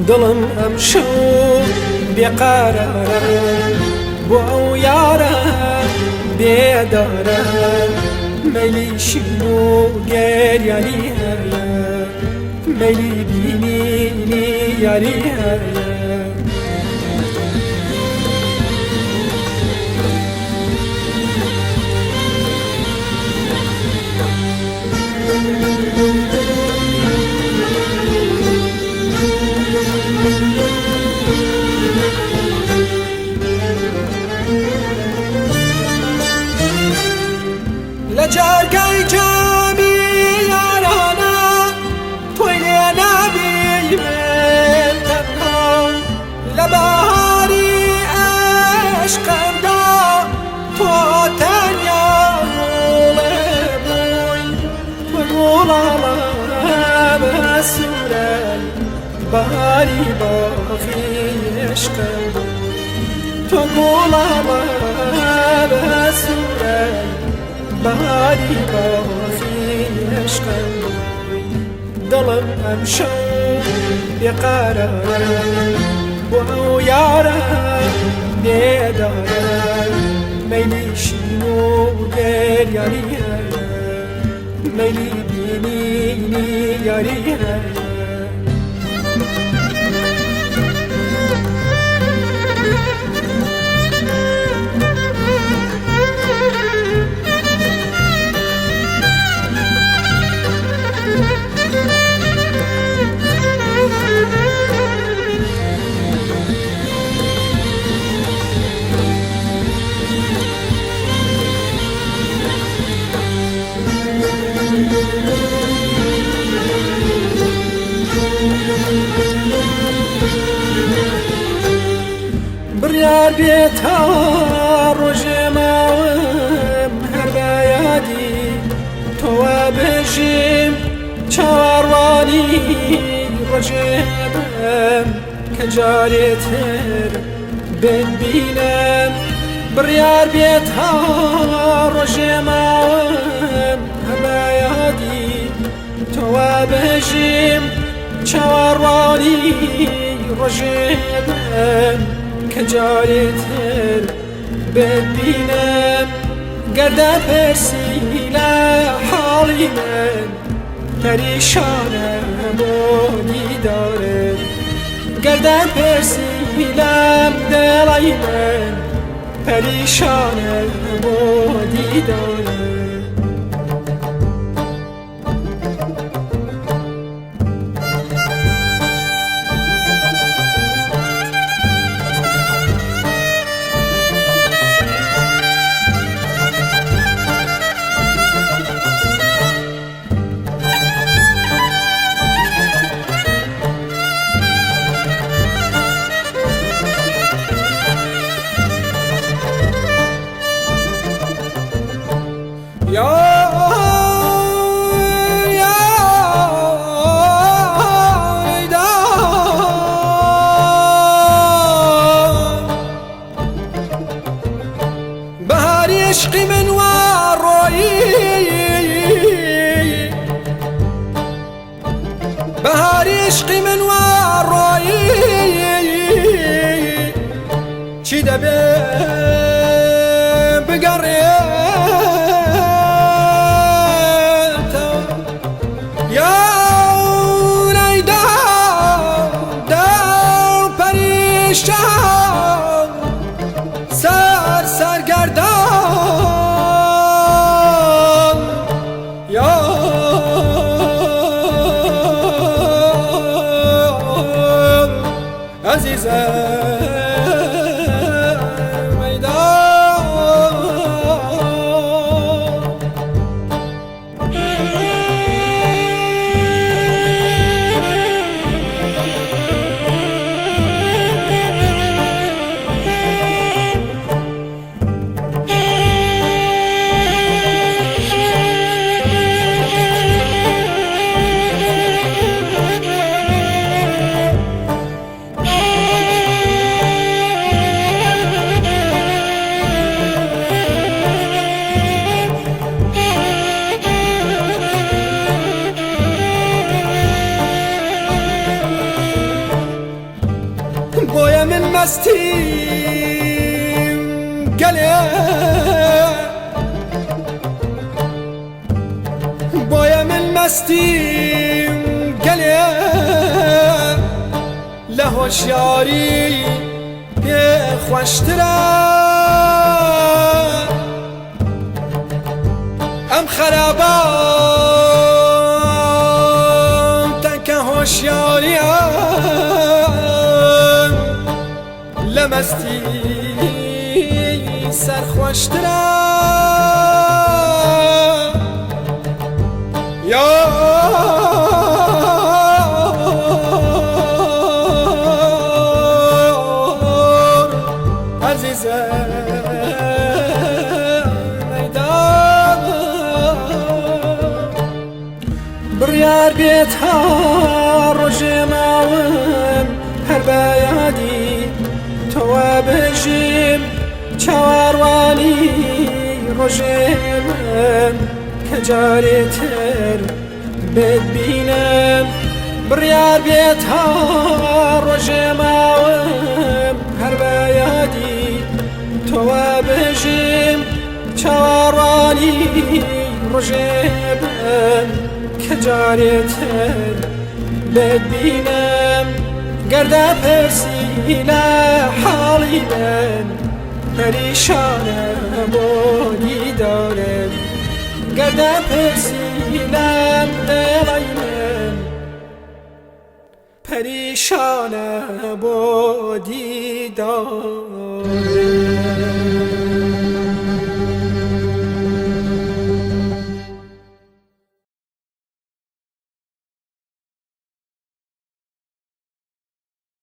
دڵم ئەمشەو بێقەرارە بۆ ئەو یارە بێدارە مەیلی شین و گریانی هەیە مەیلی بینینی یاری هەیە. لە جارگای جامی یارانە تۆی لێ نابی من تەنها لە بەهاری عشقمدا تۆ تەنیا گوڵێ بووی تۆ گوڵاڵە بەسوورەی بەهاری باخی عشقم بووی تۆ گوڵاڵە بەسوورەی بەهاری باخی عشقم بووی دڵم ئەمشەو بێقەرارە بۆ ئەو یارە بێدارە مەیلی شین و گریانی هەیە مەیلی بینینی یاری هەیە. بڕیار بێت تا ڕۆژێ ماوم هەر بە یادی تۆوە بژیم چاوەڕوانی ڕۆژێ بم کە جارێتر بتبینم بڕیار بێت تا ڕۆژێ ماوم هەر بە یادی تۆوە بژیم چاوەڕوانی ڕۆژێ بم کە جارێتر بتبینم گەردە پرسی لە حاڵی من پەریشانە بۆ دیدارت گەردە پرسی لەم دڵی من پەریشانە بۆ دیدارت. بەهاری عشقی من وا ڕۆیی بەهاری عشقی من وا ڕۆیی چی دەبێ بگەڕێتەوە یاورەی داو داو پەریشان سەر سەرگەردان. مەستیم گەلێ بۆیە من مەستیم گەلێ لە هۆشیاری پێ خۆشترە ئەم خەرابە تەنکە هۆشیاریە لە مەستی سەرخۆشترە یا عەزیزە بڕیار بێت ها ڕۆژێ ماوم هەر بە یادی تۆوە بژیم چاوەڕوانی ڕۆژێ من کە جارێ تر بتبینم بڕیار بێت ها ڕۆژێ ماوم هەر بە یادی تۆوە بژیم چاوەڕوانی ڕۆژێ بم کە جارێ تر بتبینم گەردە پرسی لە حاڵی من پەریشانە بۆ دیدارت گەردە پرسی لەم دڵی من پەریشانە بۆ دیدارت.